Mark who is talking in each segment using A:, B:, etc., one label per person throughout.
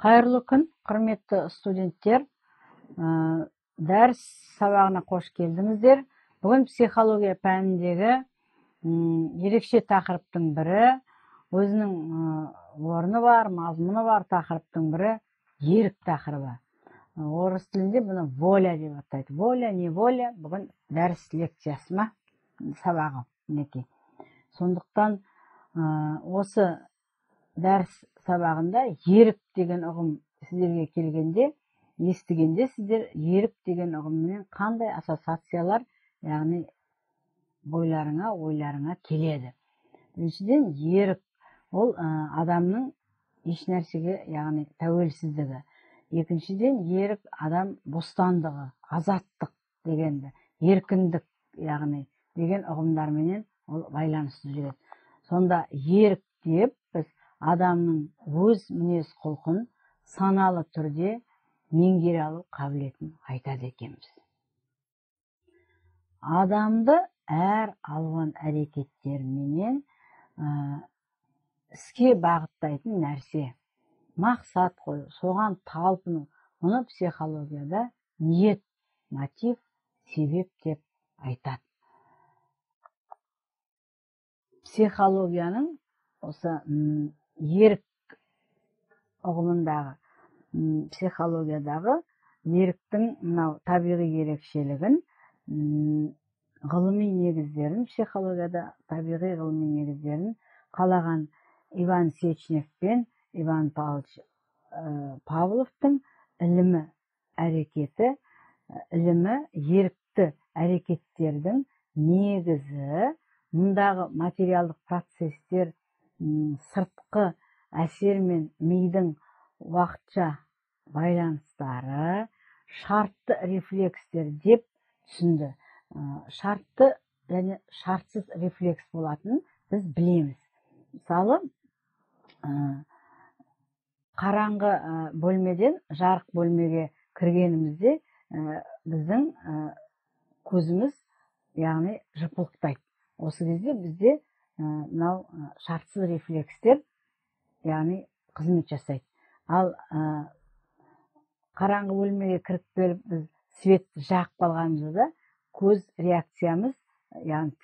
A: Қайырлы күн, құрметті студенттер. Дәріс сабағына қош келдіңіздер. Бүгін психология пәніндегі ерекше тақырыптың бірі, өзінің орны бар, мазмұны бар тақырыптың бірі ерік тақырыбы. Орыс тілінде бұны воля деп атайды. Воля, неволя, бүгін дәріс лекциясы ма сабағы мінекей. Сондықтан осы дәріс сабағында ерік деген ұғым сіздерге келгенде, естігенде сіздер ерік деген ұғыммен қандай ассоциациялар, яғни бойларыңа, ойларыңа келеді. Біріншіден, ерік ол адамның еш нәрсеге, яғни тәуелсіздігі. Екіншіден, ерік адам бостандығы, азаттық дегенді, еркіндік, яғни деген ұғымдарменен ол байланысты жүреді. Сонда ерік деп біз адамның өз мінез құлқын саналы түрде меңгере алу қабілетін айтады екенбіз. Адамды әр алуан әрекеттерменен іске бағыттайтын нәрсе, мақсат қою, соған талпыну, мұны психологияда ниет, мотив, себеп деп айтады. Психологияның осы ерік ұғымындағы, психологиядағы еріктің мынау табиғи ерекшелігін, ғылыми негіздерін, психологияда табиғи ғылыми негіздерін қалаған Иван Сечнев пен Иван Павлович Павловтың ілімі әрекеті, ілімі ерікті әрекеттердің негізі, мұндағы материалдық процестер, сыртқы әсер мен мидың уақытша байланыстары, шартты рефлекстер деп түсінді. Шартты және шартсыз рефлекс болатынын біз білеміз. Мысалы, қараңғы бөлмеден жарық бөлмеге кіргенімізде біздің көзіміз, яғни жыпылықтайды. Осы кезде бізде мынау шартсыз рефлекстер, яғни қызмет жасайды. Ал қараңғы бөлмеге кіріп келіп біз свет жағып қалғанымызда көз реакциямыз, яғни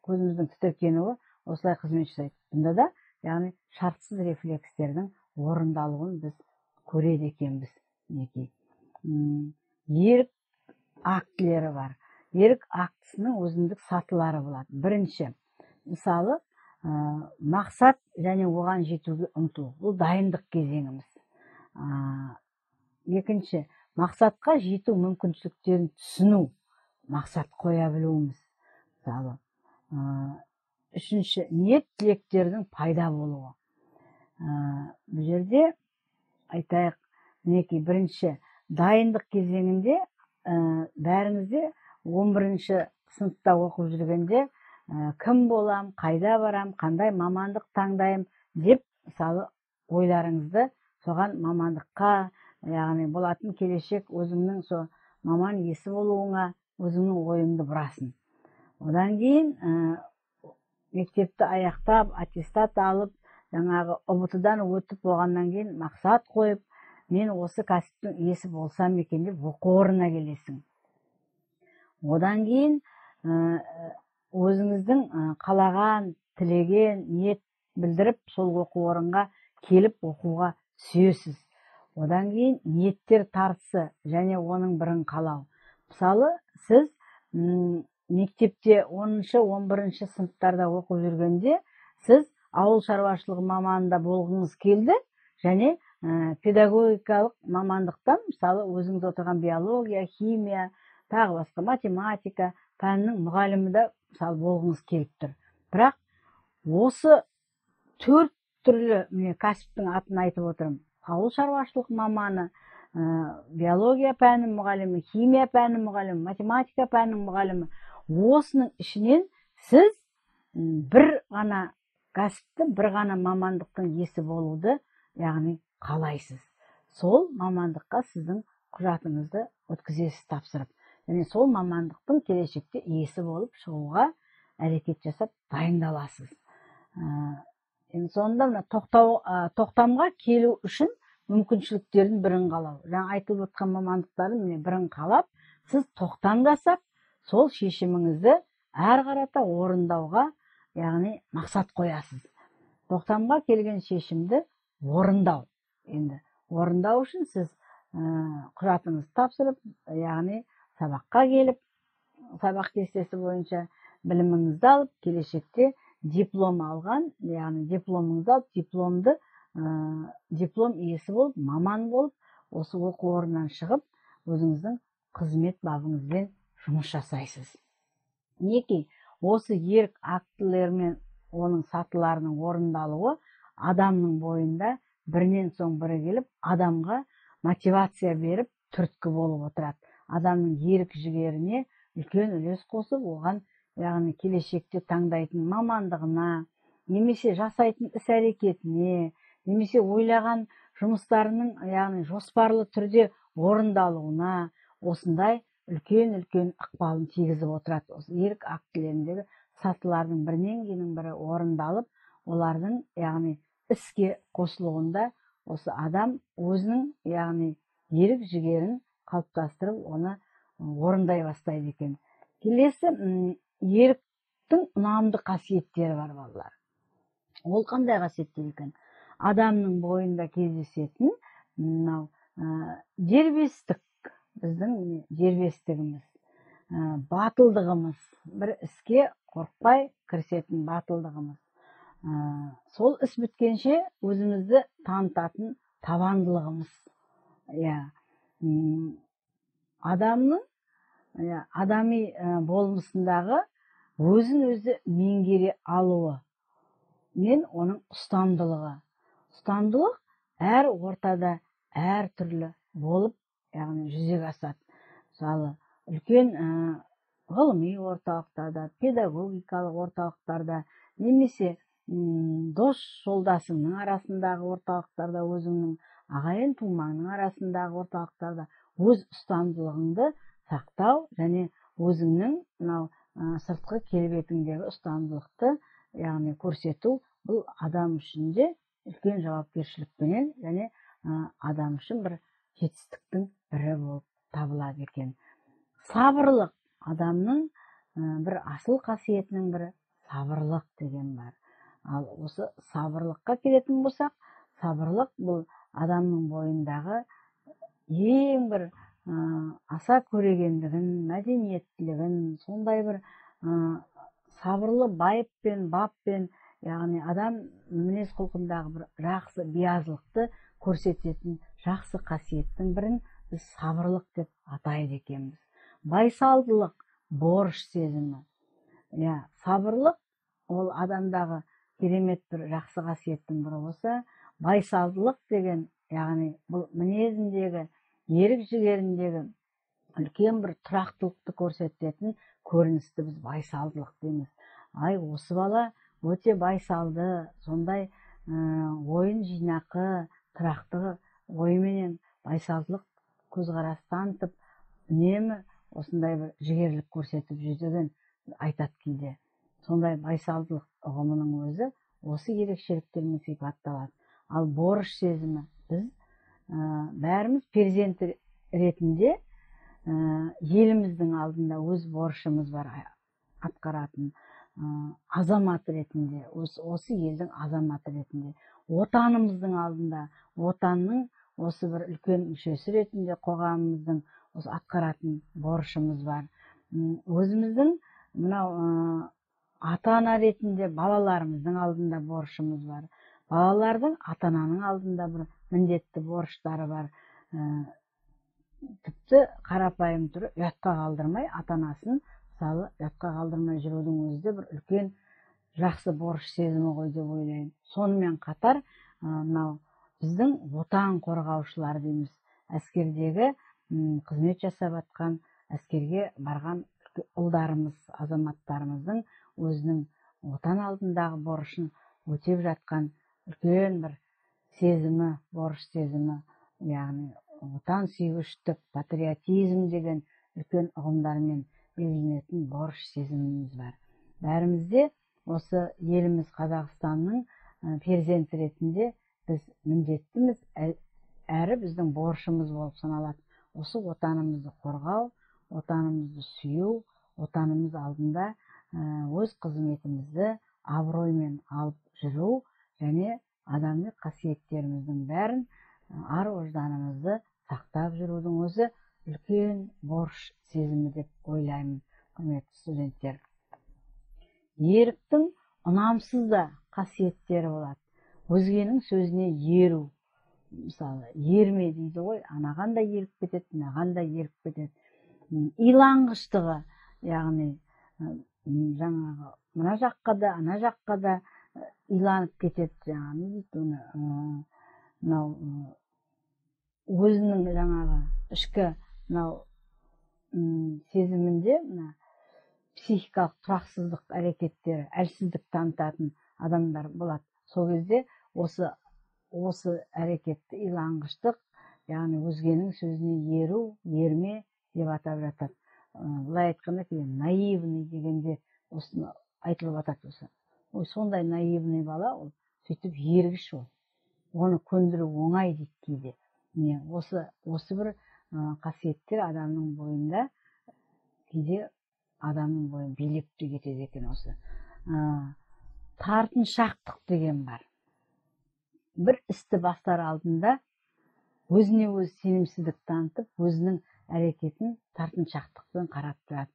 A: көзіміздің тітіркенуі осылай қызмет жасайды. Бұнда да, яғни шартсыз рефлекстердің орындалуын біз көреді екенбіз. Мінекей. Ерік актілері бар. Ерік актісінің өзіндік сатылары болады. Бірінші, мысалы, мақсат және оған жетуге ұмтылу. Бұл дайындық кезеңіміз. Екінші, мақсатқа жету мүмкіншіліктерін түсіну, мақсат қоя білуіміз. Мысалы, үшінші, ниет тілектердің пайда болуы. Бұл жерде айтайық, мінекей, бірінші дайындық кезеңінде бәріңізде 11-ші сыныпта оқып жүргенде кім болам, қайда барам, қандай мамандық таңдайым деп, мысалы, ойларыңызды соған мамандыққа, яғни болатын келешек өзіңнің со маман иесі болуыңа өзіңнің ойыңды бұрасың. Одан кейін мектепті аяқтап, аттестат алып, жаңағы ҰБТ-дан өтіп болғаннан кейін мақсат қойып, мен осы кәсіптің иесі болсам екен деп оқу орнына келесің. Одан кейін өзіңіздің қалаған, тілеген, ниет білдіріп, сол оқу орынға келіп оқуға түсесіз. Одан кейін ниеттер тартысы және оның бірін қалау. Мысалы, сіз мектепте 10-шы, 11-ші сыныптарда оқып жүргенде сіз ауыл шаруашылығы маманында болғыңыз келді және педагогикалық мамандықтан, мысалы, өзіңіз отырған биология, химия, тағы басқа математика пәнінің мұғалімі де, мысалы, болғыңыз келіп тұр. Бірақ осы төрт түрлі міне кәсіптің атын айтып отырмын. Ауыл шаруашылық маманы, биология пәнінің мұғалімі, химия пәнінің мұғалімі, математика пәнінің мұғалімі. Осының ішінен сіз бір ғана кәсіпті, бір ғана мамандықтың иесі болуды, яғни қалайсыз. Сол мамандыққа сіздің құжатыңызды өткізесіз, тапсырып. Және сол мамандықтың келешекте иесі болып шығуға әрекет жасап дайындаласыз. Енді сонда мына тоқтамға келу үшін мүмкіншіліктердің бірін қалау. Жаңа айтылып отқан мамандықтардың міне бірін қалап, сіз тоқтам жасап, сол шешіміңізді әрі қарата орындауға, яғни мақсат қоясыз. Тоқтамға келген шешімді орындау. Енді орындау үшін сіз құжатыңызды тапсырып, яғни сабаққа келіп, сабақ кестесі бойынша біліміңізді алып, келешекте диплом алған, яғни дипломыңызды алып, диплом иесі болып, маман болып, осы оқу орнынан шығып, өзіңіздің қызмет бабыңызбен жұмыс жасайсыз. Мінекей, осы ерік актілері мен оның сатыларының орындалуы адамның бойында бірінен соң бірі келіп, адамға мотивация беріп, түрткі болып отырады. Адамның ерік жігеріне үлкен үлес қосып, оған, яғни келешекте таңдайтын мамандығына, немесе жасайтын іс-әрекетіне, немесе ойлаған жұмыстарының, яғни жоспарлы түрде орындалуына осындай үлкен-үлкен ықпалын тигізіп отырады. Осы ерік актілеріндегі сатылардың бірінен кейін бірі орындалып, олардың, яғни іске қосылуында осы адам өзінің, яғни ерік жігерін қалыптастырып, оны орындай бастайды екен. Келесі еріктің ұнамды қасиеттері бар, балалар. Ол қандай қасиеттер екен? Адамның бойында кездесетін мынау дербестік, біздің дербестігіміз, батылдығымыз, бір іске қорықпай кірісетін батылдығымыз, сол іс біткенше өзімізді танытатын табандылығымыз. Адамның адами болмысындағы өзін өзі меңгере алуы мен оның ұстамдылығы. Ұстамдылық әр ортада әр түрлі болып, яғни жүзеге асады. Мысалы, үлкен ғылыми орталықтарда, педагогикалық орталықтарда, немесе дос жолдасыңның арасындағы орталықтарда, өзіңнің ағайын тумаңның арасындағы орталықтарда өз ұстамдылығыңды сақтау және өзіңнің мынау сыртқы келбетіңдегі ұстамдылықты, яғни көрсету, бұл адам үшін де үлкен жауапкершілікпенен және адам үшін бір жетістіктің бірі болып табылады екен. Сабырлық адамның бір асыл қасиетінің бірі сабырлық деген бар. Ал осы сабырлыққа келетін болсақ, сабырлық бұл адамның бойындағы ең бір аса көрегендігін, мәдениеттілігін, сондай бір сабырлы байыппен, баппен, яғни адам мінез құлқындағы бір жақсы биязылықты көрсететін жақсы қасиеттің бірін біз сабырлық деп атайды екенбіз. Байсалдылық, борыш сезімі. Сабырлық ол адамдағы керемет бір жақсы қасиеттің бірі болса, байсалдылық деген, яғни бұл мінезіндегі, ерік жігеріндегі үлкен бір тұрақтылықты көрсететін көріністі біз байсалдылық дейміз. Ай, осы бала өте байсалды, сондай ойын жинақы, тұрақты ойменен байсалдылық көзқарас танытып, үнемі осындай бір жігерлік көрсетіп жүр айтады кейде. Сондай байсалдылық ұғымының өзі осы ерекшеліктермен сипатталады. Ал борыш сезімі, біз бәріміз перзент ретінде еліміздің алдында өз борышымыз бар атқаратын, азамат ретінде, осы елдің азаматы ретінде, отанымыздың алдында, отанның осы бір үлкен мүшесі ретінде қоғамымыздың осы атқаратын борышымыз бар. Өзіміздің мынау ата-ана ретінде балаларымыздың алдында борышымыз бар. Балалардың ата-ананың алдында бір міндетті борыштары бар. Тіпті қарапайым түрі ұятқа қалдырмай, ата-анасын мысалы ұятқа қалдырмай жүрудің өзі де бір үлкен жақсы борыш сезімі ғой деп ойлаймын. Сонымен қатар мынау біздің отан қорғаушылар дейміз, әскердегі қызмет жасап жатқан, әскерге барған ұлдарымыз, азаматтарымыздың өзінің отан алдындағы борышын өтеп жатқан үлкен бір сезімі, борыш сезімі, яғни отан сүйгіштік, патриотизм деген үлкен ұғымдармен белгіленетін борыш сезіміміз бар. Бәрімізде осы еліміз Қазақстанның перзенті ретінде біз міндеттіміз әрі біздің борышымыз болып саналады. Осы отанымызды қорғау, отанымызды сүю, отанымыз алдында өз қызметімізді абыроймен алып жүру және адами қасиеттеріміздің бәрін, ар ожданымызды сақтап жүрудің өзі үлкен борыш сезімі деп ойлаймын, құрметті студенттер. Еріктің ұнамсыз да қасиеттері болады. Өзгенің сөзіне еру, мысалы, ерме дейді ғой, анаған да еріп кетеді, мынаған да еріп кетеді. Иланғыштығы, яғни жаңағы мына жаққа да, ана жаққа да иланып кетеді, жаңағы не дейді оны, мынау өзінің жаңағы ішкі мынау сезімінде мына психикалық тұрақсыздық әрекеттері, әлсіздік танытатын адамдар болады. Сол кезде осы әрекетті иланғыштық, яғни өзгенің сөзіне еру, ерме деп атап жатады. Былай айтқанда кейде наивный дегенде осыны айтылып атады осы. Ой, сондай наивный бала ол, сөйтіп ергіш ол. Оны көндіру оңай дейді кейде. Міне, осы бір қасиеттер адамның бойында кейде адамның бойын билеп те кетеді екен осы. Тартыншақтық деген бар. Бір істі бастар алдында өзіне өзі сенімсіздік танытып, өзінің әрекетін тартыншақтықпен қарап тұрады.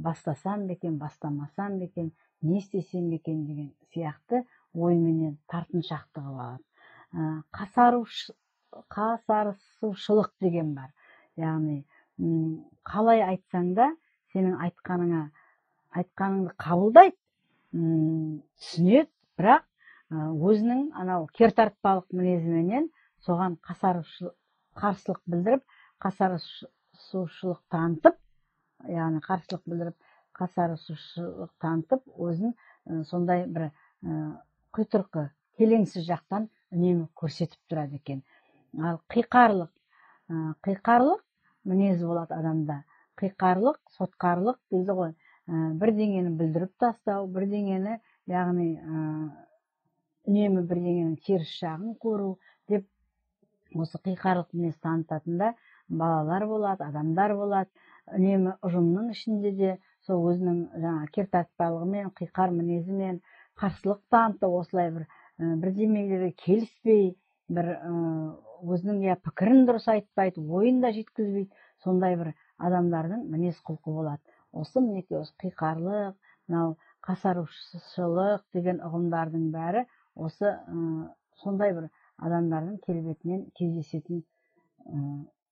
A: Бастасам ба екен, бастамасам ба екен, не істесем екен деген сияқты ойменен тартыншақтығы алады. Қасарысушылық деген бар. Яғни қалай айтсаң да сенің айтқаныңды қабылдайды, түсінеді, бірақ өзінің анау кертартпалық мінезіменен соған қарсылық білдіріп, қасарысушылық танытып, яғни қарсылық білдіріп, қасарысушылық танытып, өзін сондай бір құйтырқы, келеңсіз жақтан үнемі көрсетіп тұрады екен. Ал қиқарлық мінезі болады адамда. Қиқарлық, сотқарлық дейді ғой. Бірдеңені бүлдіріп тастау, бірдеңені, яғни үнемі бірдеңенің теріс жағын көру деп осы қиқарлық мінез танытатында балалар болады, адамдар болады. Үнемі ұжымның ішінде де сол өзінің жаңа кертартпалығымен, қиқар мінезімен қарсылық танытып, осылай бір бірдемелерге келіспей, бір өзінің я пікірін дұрыс айтпайды, ойын да жеткізбейді, сондай бір адамдардың мінез құлқы болады. Осы мінекей осы қиқарлық, мынау қасарушылық деген ұғымдардың бәрі осы сондай бір адамдардың келбетінен кездесетін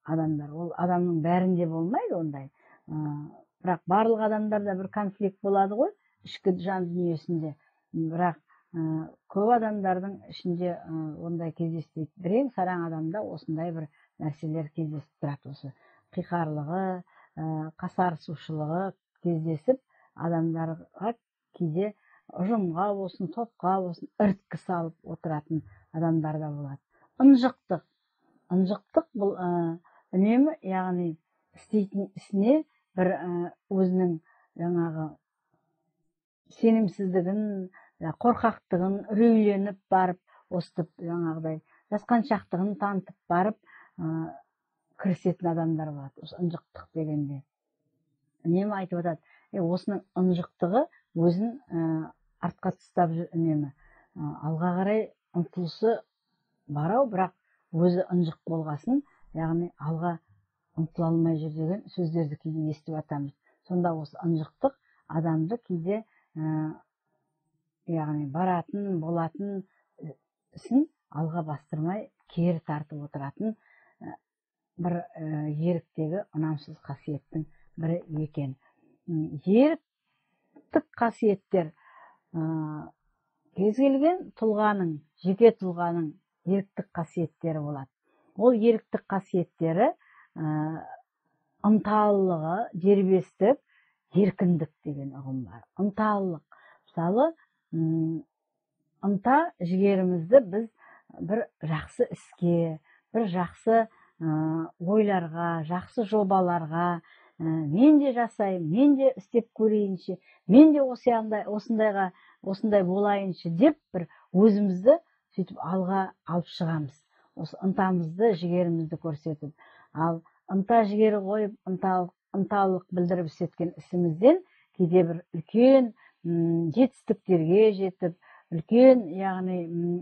A: адамдар. Ол адамның бәрінде болмайды ондай. Бірақ барлық адамдарда бір конфликт болады ғой ішкі жан дүниесінде. Бірақ көп адамдардың ішінде ондай кездеспейді. Бірең сараң адамда осындай бір нәрселер кездесіп тұрады. Осы қиқарлығы, қасарысушылығы кездесіп, адамдарға кейде ұжымға болсын, топқа болсын іріткі салып отыратын адамдар да болады. Ынжықтық. Ынжықтық бұл үнемі, яғни істейтін ісіне бір өзінің жаңағы сенімсіздігін, қорқақтығын үрейленіп барып, осытып жаңағыдай жасқаншақтығын танытып барып кірісетін адамдар болады. Осы ынжықтық дегенде үнемі айтып жатады, осының ынжықтығы өзін артқа тастап жүр үнемі. Алға қарай ұмтылысы бар-ау, бірақ өзі ынжық болғасын, яғни алға ұмтыла алмай жүр деген сөздерді кейде естіп жатамыз. Сонда осы ынжықтық адамды кейде яғни баратын, болатын ісін алға бастырмай кері тартып отыратын бір еріктегі ұнамсыз қасиеттің бірі екен. Еріктік қасиеттер кез келген тұлғаның, жеке тұлғаның еріктік қасиеттері болады. Ол еріктік қасиеттері ынталылығы, дербестік, еркіндік деген ұғым бар. Ынталылық. Мысалы, ынта жігерімізді біз бір жақсы іске, бір жақсы ойларға, жақсы жобаларға, мен де жасайым, мен де істеп көрейінші, мен де осындай болайыншы деп бір өзімізді сөйтіп алға алып шығамыз. Осы ынтамызды, жігерімізді көрсетіп. Ал ынта жігері қойып, ынталылық білдіріп істеткен ісімізден кейде бір үлкен жетістіктерге жетіп, үлкен, яғни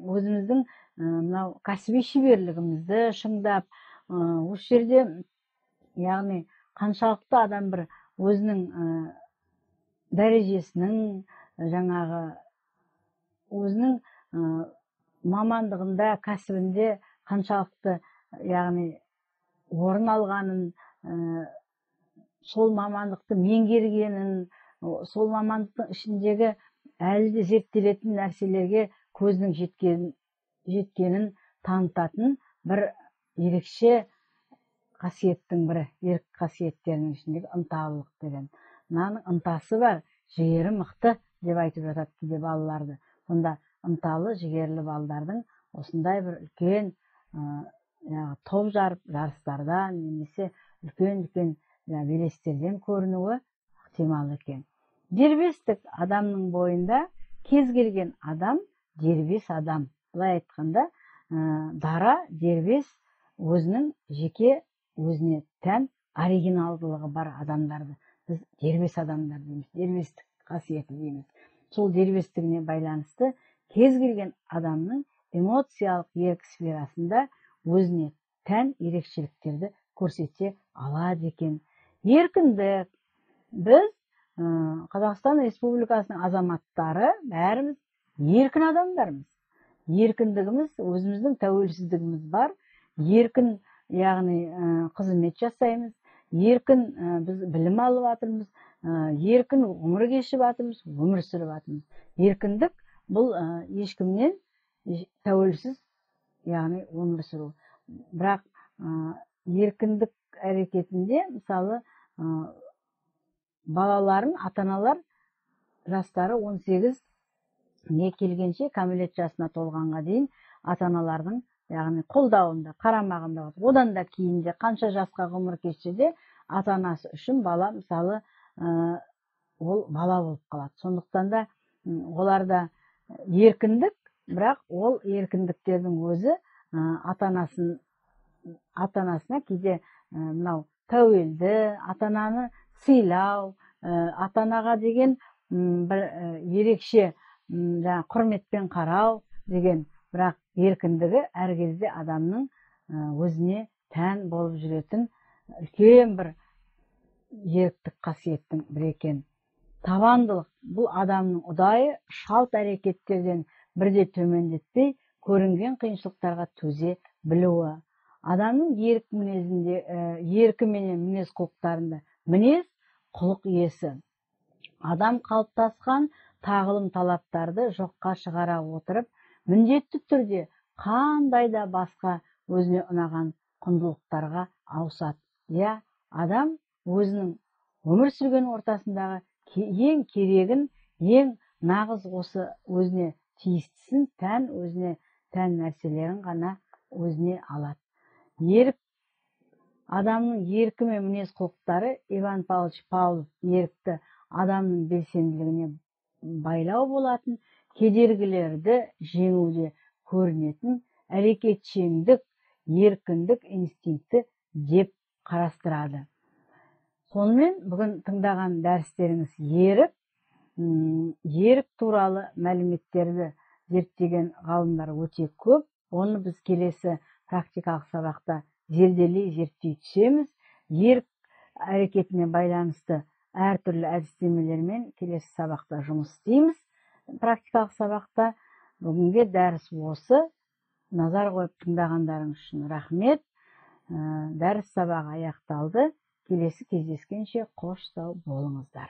A: өзіміздің мынау кәсіби шеберлігімізді шыңдап, осы жерде, яғни қаншалықты адам бір өзінің дәрежесінің, жаңағы өзінің мамандығында, кәсібінде қаншалықты, яғни орын алғанын, сол мамандықты меңгергенін, сол мамандықтың ішіндегі әлі де зерттелетін нәрселерге көзінің жеткенін танытатын бір ерекше қасиеттің бірі, ерік қасиеттерінің ішіндегі ынталылық деген. Мынаның ынтасы бар, жігері мықты деп айтып жатады кейде балаларды. Сонда ынталы, жігерлі балдардың осындай бір үлкен топ жарып жарыстардан немесе үлкен-үлкен белестерден көрінуі ықтимал екен. Дербестік адамның бойында кез келген адам дербес адам. Былай айтқанда, дара дербес өзінің жеке өзіне тән оригиналдылығы бар адамдарды біз дербес адамдар дейміз, дербестік қасиеті дейміз. Сол дербестігіне байланысты кез келген адамның эмоциялық ерік сферасында өзіне тән ерекшеліктерді көрсете алады екен. Еркіндік. Біз Қазақстан Республикасының азаматтары бәріміз еркін адамдармыз. Еркіндігіміз, өзіміздің тәуелсіздігіміз бар. Еркін, яғни қызмет жасаймыз, еркін біз білім алып жатырмыз, еркін ғұмыр кешіп жатырмыз, өмір сүріп жатырмыз. Еркіндік бұл ешкімнен тәуелсіз, яғни өмір сүру. Бірақ еркіндік әрекетінде, мысалы, балаларын ата-аналар жастары 18-ге келгенше, кәмелет жасына толғанға дейін ата-аналардың, яғни қолдауында, қарамағында, одан да кейін де қанша жасқа ғұмыр кешсе де ата-анасы үшін бала, мысалы, ол бала болып қалады. Сондықтан да оларда еркіндік, бірақ ол еркіндіктердің өзі ата-анасына кейде мынау тәуелді, ата-ананы сыйлау, ата-анаға деген бір ерекше жаңа құрметпен қарау деген, бірақ еркіндігі әр кезде адамның өзіне тән болып жүретін үлкен бір еріктік қасиеттің бірі екен. Табандылық бұл адамның ұдайы шалт әрекеттерден бірде төмендетпей, көрінген қиыншылықтарға төзе білуі. Адамның ерік мінезінде, еркі менен мінез құлықтарында мінез құлық иесі. Адам қалыптасқан тағылым талаптарды жоққа шығара отырып, міндетті түрде қандай да басқа өзіне ұнаған құндылықтарға ауысады. Я, адам өзінің өмір сүрген ортасындағы ең керегін, ең нағыз осы өзіне тиістісін, тән өзіне тән нәрселерін ғана өзіне алады. Ерік, адамның еркі мен мінез құлықтары Иван Павлович Павлов ерікті адамның белсенділігіне байлау болатын, кедергілерді жеңуде көрінетін әрекетшеңдік, еркіндік инстинкті деп қарастырады. Сонымен бүгін тыңдаған дәрістеріңіз ерік, ерік туралы мәліметтерді зерттеген ғалымдар өте көп. Оны біз келесі практикалық сабақта зерделей зерттей түсеміз. Ерік әрекетіне байланысты әртүрлі әдістемелермен келесі сабақта жұмыс істейміз. Практикалық сабақта бүгінге дәріс осы. Назар қойып тыңдағандарыңыз үшін рахмет. Дәріс сабағы аяқталды. Келесі кездескенше қош сау болыңыздар.